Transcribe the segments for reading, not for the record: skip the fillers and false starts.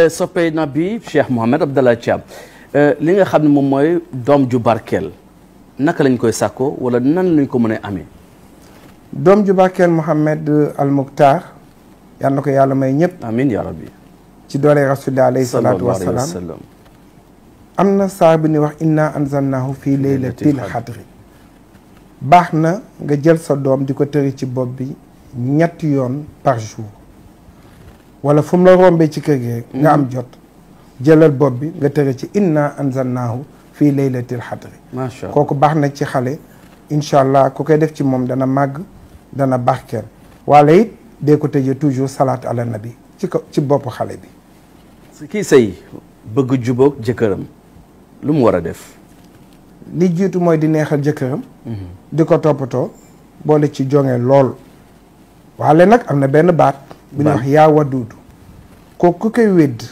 soppee nabi Cheikh Mouhamed Abdallah Thiam li nga xam ne moom mooy doom ju barkeel naka lañ koy sàkkoo wala nan lañ ko mën a amee. doom ju barkeel Mouhamed Al Mukhtar yal na ko yàlla may ñëpp. amiin yaa rabbi. ci doole rasulillah alayhi salaatu wa salaam. am na saar bi ni wax inna anzalnahu fii laylatil xadri. baax na nga jël sa doom di ko tëri ci bopp bi ñetti yoon par jour wala fu mu la rombee ci kër gi rek nga am jot jëlal bopp bi nga tëri ci inna anzalnahu fii laylatil xadri. macha allah kooku baax na ci xale incha allah ku koy def ci moom dana màgg dana barkeel wala it dee ko tëjee toujours salaatu ala nabi ci bopp xale bi. kii sëy bëgg jubóog jëkkëram lu mu war a def. li jiitu mooy di neexal jëkkëram. di ko toppatoo boole ci jonge lool. waale nag am na benn baat. bu ñuy wax yaa waduudu. kooku ku koy wédd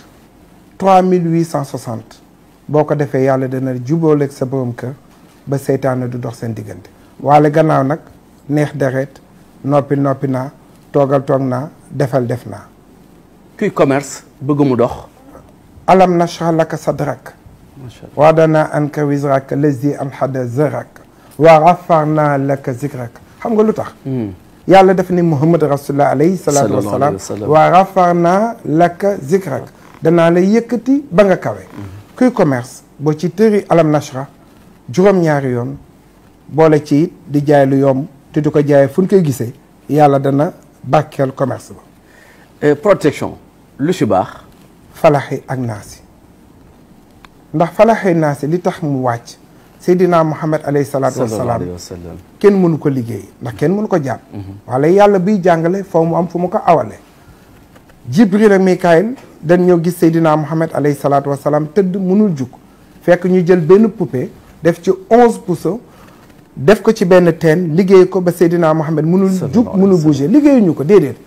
3860. boo ko defee yàlla dana jubóoleeg sa borom kër ba seytaane du dox seen diggante. waale gannaaw nag neex deret noppi naa toogal toog naa defal def naa. kuy commerce bëgg mu dox. alam nashrah laka sadrak. wa wadana anka wizrak lazi anhada zrak wa ghafarna laka zikrak. xam nga lu tax. yàlla def ni Muhammad rasulullah alayhi salaatu wasalaam wa ghafarna laka zikrak. danaa la yëkkati ba nga kawe. kuy commerce boo ci tëri alam nashrah juróom-ñaari yoon boole ci it di jaay lu yomb te du ko jaayee fu ñu koy gisee yàlla dana barkeel commerce ba. protection lu si baax. falaxi ak naasi ndax falaxi naasi li tax mu wàcc Seydina Muhammad alayhi salaatu wasalaam kenn mënu ko liggéey ndax kenn mënu ko jàpp. wala yàlla biy jàngale foo mu am fu mu ko awale. Jibril ak Mikaayil dañ ñëw gis Seydina Muhammad alayhi salaatu wasalaam tëdd mënul jug fekk ñu jël benn poupée def ci 11 puso def ko ci benn teen liggéey ko ba Seydina Muhammad mënul jug mënul bouger liggéeyuñu ko déedéet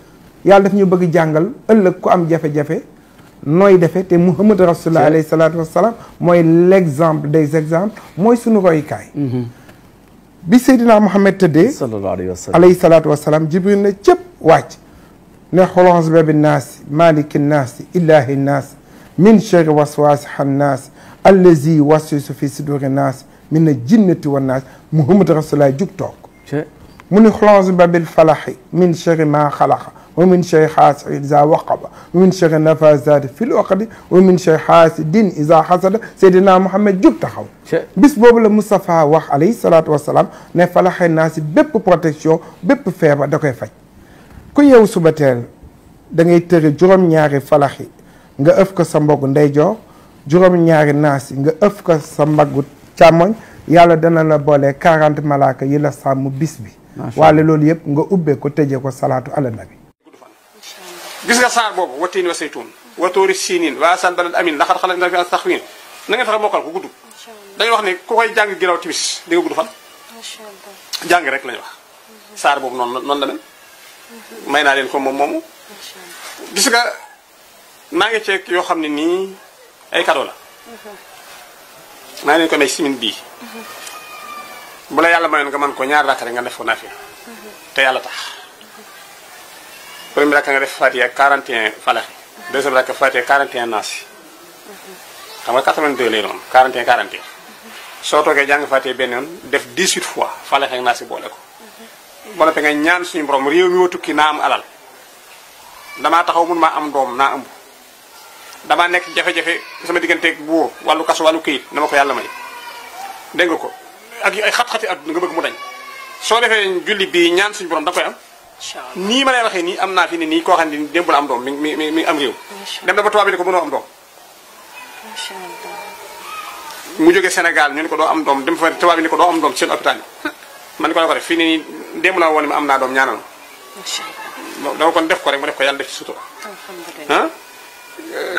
yàlla daf ñu bëgg jàngal ëllëg ku am jafe-jafe nooy defee te Muhammad rasulullah alayhi salaatu wasalaam mooy l'exemple des exemples mooy suñu royukaay. bi Seydina Muhammad tëddee alayhi salaatu wasalaam Jibril na cëpp wàcc ne xolons bebi naasi maliki naasi illahi naas min sharri waswaasi xannaas allazi waswisu fi suduri naas min jinnati wa naas Muhammad rasulullah jug toog mu ni xolons bebil falaxi min sharri ma xalaqa wa min sharri xaasidin iza waqaba wa min sharri nafasaati fil uqadi wa min sharri xaasidin iza xasada Seydina Muhammad jug taxaw bis boobu la Moustapha wax alayhi salaatu wasalaam ne falaxe naa si bépp protection bépp feebar da koy faj ku yeewu suba teel da ngay tëri juróom-ñaari falaxi nga ëf ko sa mboggu ndeyjoor juróom-ñaari naasi nga ëf ko sa mbaggu càmmoñ yàlla dana la boole 40 malaaka yi la sàmm bis bi waale loolu yëpp nga ubbee ko tëjee ko salaatu ala nabi. gis nga saar boobu wa tiin wa saytuun wa tuuri siiniin wa asaan balad amin laxat xalaq na fi astaxfiin na ngeen fexe mokkal ko gudd. dañuy wax ne ku koy jàng ginnaaw timis di nga gudd fan. jàng rek lañu wax. saar boobu noonu la mel. may naa leen ko moom moomu. gis nga maa ngi ceeg yoo xam ne nii ay cadeau la. maa leen ko may simin bii. bu la yàlla mayoon nga mën ko ñaar rakk rek nga def ko naafila te yàlla tax. premier rakk nga def Fatiha 41 falaxi deuxième rakk Fatiha 41 naasi xam nga 82 lay doon 41 41 soo toogee jàng Fatiha benn yoon def 18 fois falaxi ak naasi boole ko ba noppi nga ñaan suñu borom réew mi ma tukki naa am alal damaa taxaw mun maa am doom naa ëmb damaa nekk jafe-jafe sama digganteeg buur wàllu kasu wàllu këyit na ma ko yàlla may dégg nga ko ak ay xat-xati adduna nga bëgg mu dañ soo defee julli bi ñaan suñu borom da koy am nii ma lay waxee nii am naa fi ne nii koo xam ne démb la am doom mi am réew dem na ba tubaab bi ne ko mënoo am doom mu jógee Sénégal ñu ne ko doo am doom dem fa tubaab bi ne ko doo am doom ci seen hôpital yi man ni ko la ko def fii ne nii démb la woon ma am naa doom ñaanal ma dama kon def ko rek ma def ko yàlla def ci sutura ah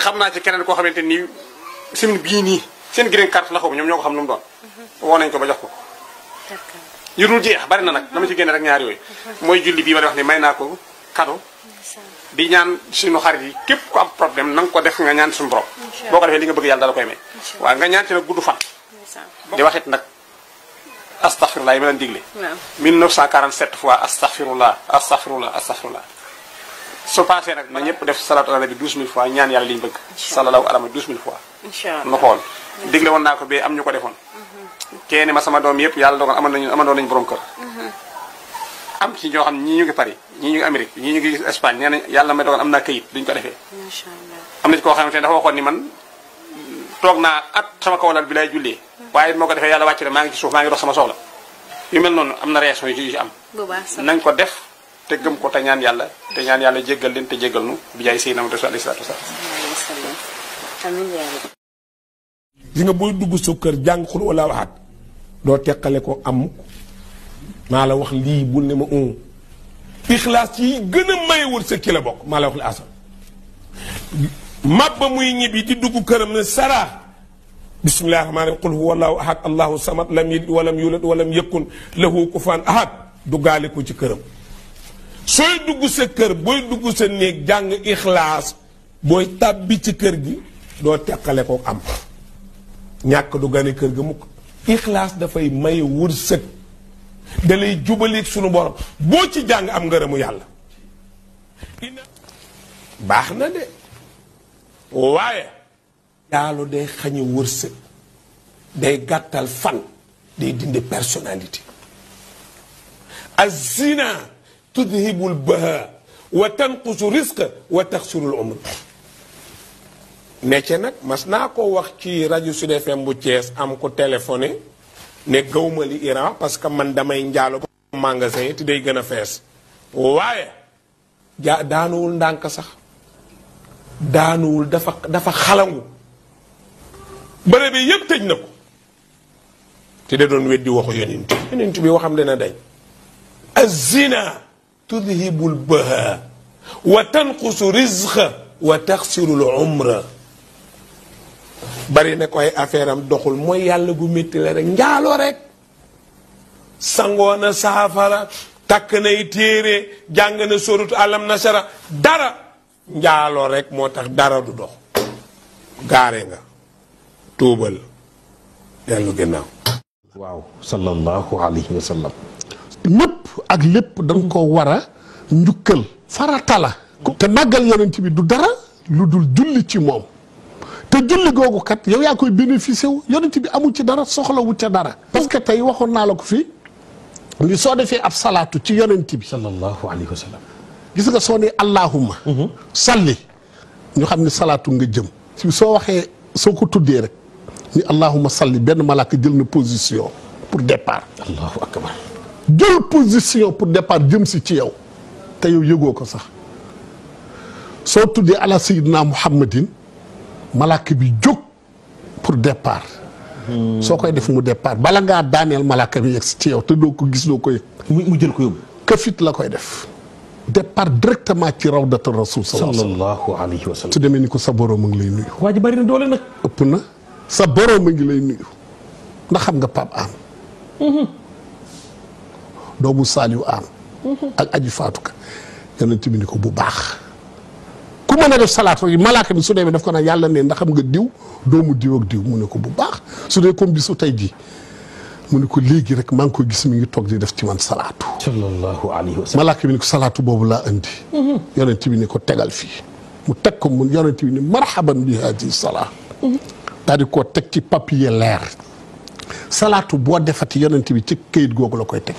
xam naa ci keneen koo xamante nii simin bii nii seen green carte la xaw ñoom ñoo ko xam lu mu doon woo nañ ko ba jox ko yu dul jeex bari na nag dama ci génne rek ñaar yooyu mooy julli bii ma wax ni may naa ko cadeau di ñaan suñu xarit yi képp ku am problème na nga ko def nga ñaan suñu borom boo ko defee li nga bëgg yàlla dala koy may waaye nga ñaan ci nag gudd fan di waxit nag astaghfirullah yi ma leen digle 1947 fois astaghfirullah astaghfirullah astaghfirullah su passé nag na ñëpp def salaatu ala nabi 12000 fois ñaan yàlla liñ bëgg sallallahu alayhi 12000 fois inshallah ma xool digle woon naa ko bee am ñu ko defoon kenn ma sama doom yëpp yàlla dogal amandoon nañu borom kër am ci ñoo xam ñii ñu ngi Paris ñii ñu ngi Amérique ñii ñu ngi Espagne nee na yàlla may dogal am naa këyit duñ ko defee am na ci koo xamante ne dafa waxoon ni man toog naa at sama kaw lal bi lay jullee waaye moo ko defee yàlla wàcc na maa ngi ci suuf maa ngi dox sama soxla yu mel noonu am na réaction yu ci am nañ ko def te gëm ko te ñaan yàlla jéggal leen te jéggal nu bi jaay Seydina Muhammad alayhi salaatu wasalaam amiin yaa rabbi. gis nga booy dugg sa kër jàng xul wala waxaat doo teqale ko am maa la wax lii bul ne ma ixlaas yi gën a may wërsëg ci la bokk maa la wax li asal mabba muy ñibbi di dugg këram ne sara bismillahi rahmaani rahim qul huwa allahu ahad allahu samad lam yalid walam yulad walam yakun lahu kufuwan ahad duggaale ko ci këram sooy dugg sa kër booy dugg sa néeg jàng ixlaas booy tàbbi ci kër gi doo teqale ko am ñàkk du gane kër ga mukk ixlaas dafay may wërsëg da lay jubaleeg sunu borom boo ci jàng am ngërëmu yàlla baax na de waaye yàlla day xañe wërsëg day gàttal fan day dindi personnalité azina tudhibul baha wa tanqusu risqa wa taxsurul umr necce nag mas naa ko wax ci rajo Sud FM bu Thiès am ko téléphoné ne gawma li Iran parce que man damay njaalo ba magasin te day gën a fees waaye daanuwul ndànk sax daanuwul dafa xalangu bëre bi yépp tëj na ko te da doon weddi waxu yonent bi waxam dana day azina tudhibul baha wa tanqusu rizqa wa taxsirul umra bari na ko ay affaire am doxul mooy yàlla gu métti la rek njaaloo rek sangoona saafara takk nay téere jàng na sorut alam nasara dara njaaloo rek moo tax dara du dox gaare nga tuubal dellu ginnaaw waaw sallallahu alayhi wa sallam ñëpp ak lépp danga ko war a njukkal farata la te màggal yonent bi du dara lu dul julli ci moom te julli googu kat yow yaa koy bénéficié wu yonent bi amul ci dara soxlawu ca dara parce que tey waxoon naa la ko fii li soo defee ab salaatu ci yonent bi sallallahu alayhi wa sallam gis nga soo ne allahumma salli ñu xam ne salaatu nga jëm si soo waxee soo ko tuddee rek ni allahumma salli benn malaaka jël na position pour départ allahu akbar jël position pour départ jëm si ci yow te yow yëgoo ko sax soo tuddee ala sayyidina muhammadin malaaka bi jóg pour départ soo koy def mu départ bala ngaa daaneel malaaka bi yegg si ci yow te doo ko gis doo ko yëg mu jël ko yóbbu këfit la koy def départ directement ci rawdatu rasul sallallahu alayhi wa sallam su demee ni ko sa borom a ngi lay nuyu waa ji bari na doole nag ëpp na sa borom a ngi lay nuyu ndax xam nga Pape An doomu Saliou An ak aji Fatou Ka yonent bi ni ko bu baax ku mën a def salaat rek malaaka bi su demee daf ko naan yàlla ne ndax xam nga diw doomu diw ak diw mu ne ko bu baax su dee comme bisu tey jii mu ne ko léegi rek maa ngi koy gis mi ngi toog di def ci man salaatu sallallahu alayhi wa sallam malaaka bi ni ko salaatu boobu laa indi yonent bi ni ko tegal fii mu teg ko mu yonent bi ni marhaban bi hadi salaat daal di koo teg ci papier leer salaatu boo defati yonent bi ci këyit googu la koy teg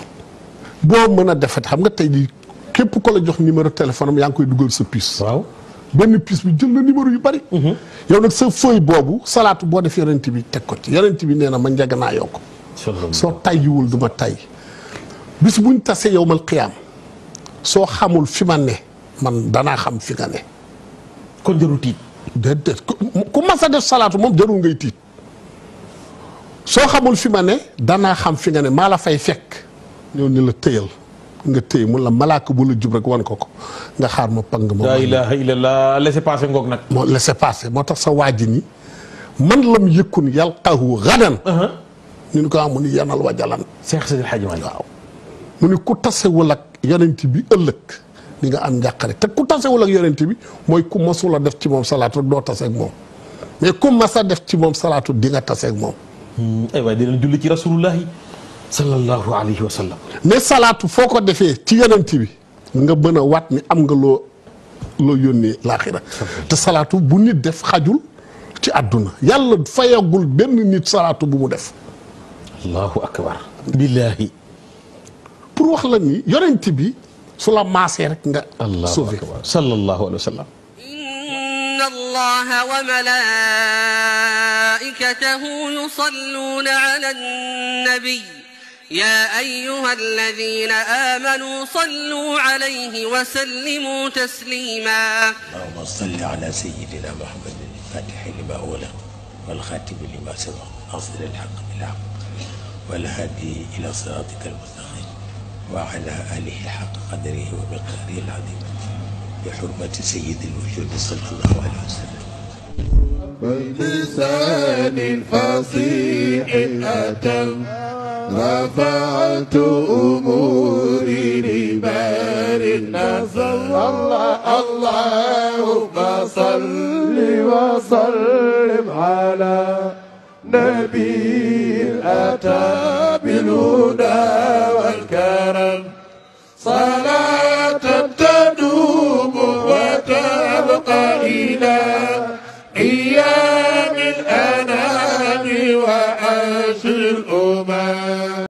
boo mën a defati xam nga tey jii képp ko la jox numéro téléphone am yaa ngi koy dugal sa puce waaw benn puce bi jël na numéro yu bari yow nag sa feuille boobu salaatu boo def yonent bi teg ko ci yonent bi nee na ma njëg naa yokk soo tayyiwul du ma tay bis buñ tasee yowmal qiyaam soo xamul fi ma ne man danaa xam fi nga ne kon jarul tiit déedéet ku mas a def salaatu moom jarul ngay tiit soo xamul fi ma ne danaa xam fi nga ne maa la fay fekk ñëw ni la tëyal nga tëy mun la malaaka bu la jub rek wan ko nga xaar ma pang ma la ilaha illallah laissez passer ngoog nag moo laissez passer moo tax sa waaji ni man lam yëkkun yalqahu gadan ñu ni ko am mu ni yanal wajalan Seex Seydi El Hadji Malick waaw mu ni ku tasewul ak yonent bi ëllëg di nga am njàqare te ku tasewul ak yonent bi mooy ku mosul a def ci moom salaatu doo taseeg moom mais ku mas a def ci moom salaatu di nga taseeg moom ay waay dinañ julli ci rasulullahi sallallahu alayhi wa sallam mais salaatu foo ko defee ci yonent bi nga mën a waat ni am nga loo loo yónnee laaxira te salaatu bu nit def xajul ci àdduna yàlla fayagul benn nit salaatu bu mu def. allahu akbar. billaahi. pour wax la ni yonent bi su la maasee rek nga. allahu akbar sallallahu alayhi wa sallam. inna allaha wa malaa'ikatahu yusalluna ala nabi يا أيها الذين آمنوا صلوا عليه وسلموا تسليما اللهم صل على سيدنا محمد الفاتح لما أولى والخاتم لما سبق ناصر الحق بالحق والهادي إلى صراطك المستقيم وعلى آله حق قدره ومقداره العظيم بحرمة سيد الوجود صلى الله عليه وسلم بلسان فصيح أتم رفعت أموري لبار النصر اللهم صل وسلم على نبي أتى بالهدى والكرم صلاة تدوم وتبقى إلى